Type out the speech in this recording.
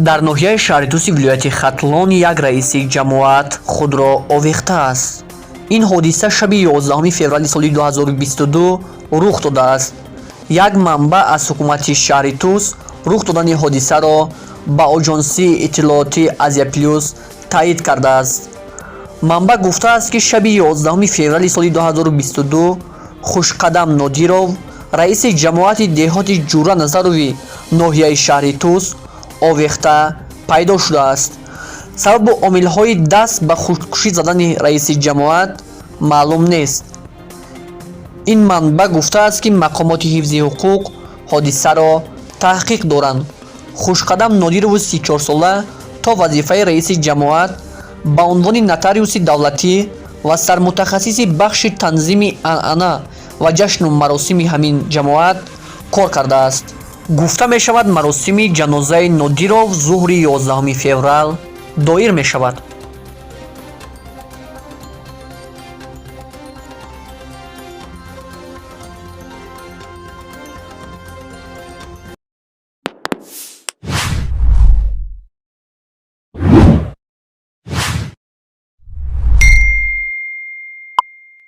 Дар ноҳияи шаҳри Туси вилояти Хатлон як раиси ҷамоат худро овехтааст. Ин ҳодиса шаби 11 феврали соли 2022 рух додааст. Як манбаъ аз ҳукумати шаҳри Тус рух додани ҳодисаро ба оҷонсии иттилоотӣ Азия Плюс таъид кардааст. Манбаъ гуфтааст, ки шаби 11 феврали соли 2022 Хушқадам Нодиров, раиси ҷамоати деҳоти Ҷура Назарови ноҳияи шаҳри Тус, овехта пайдо шудааст. Сабабу омилҳои даст ба худкушӣ задани раиси ҷамоат маълум нест. Ин манбаъ гуфтааст, ки мақомоти ҳифзи ҳуқуқ ҳодисаро таҳқиқ доранд. Хушқадам Нодирови 34сола то вазифаи раиси ҷамоат ба унвони нотариуси давлатӣ ва сармутахассиси бахши танзими анъана ва ҷашну маросими ҳамин ҷамоат кор кардааст. Гуфта мешавад, маросими ҷанозаи Нодиров зуҳри 11 феврал доир мешавад.